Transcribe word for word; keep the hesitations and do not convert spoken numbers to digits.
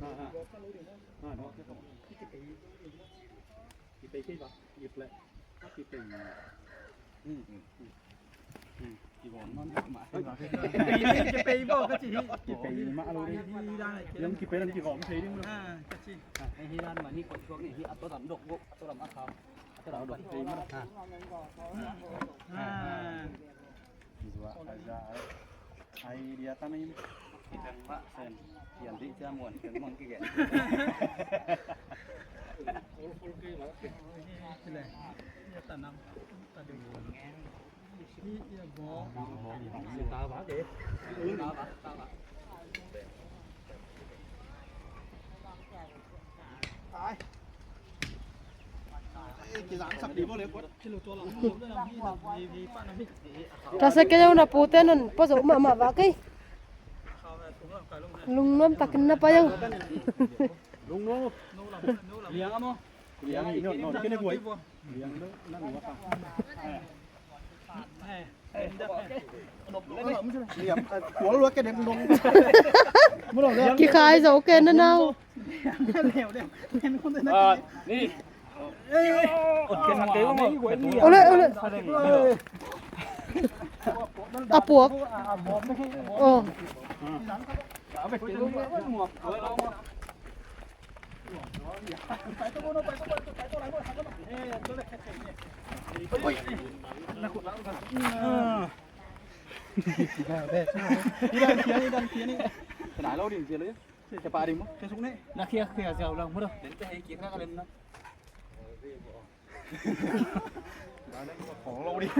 Ha, ha. Ha, no. Kipei kei ba? Kipei. Kipei. Hmm, hmm, hmm. Hmm. Kipei, kipei bo ka ci hi. Kipei mah lo ding. Hi dan. Yang kipei dan kigawm thei ding. Ha, ka ci. Ha, hi dan mah ni koih suak ni hi a to dam dok bo, a to dam a khau. A to dam dok thei mah. Ha. Ha. Kizua, a za, ai dia ta mai. Tasa kei zong na pute nun pua zo mahmah vak ei. Lungnuam takin na pai zong. Lungnuam. Liang a maw? Liang i non non kene buai. Liang lo na lua ka. Liang a kual lua kene nong. Kikhai zo kei na nau. Ni. Ole, ole. A puak. Oh. Na khia khia ziau lang mura. Khong lo ding.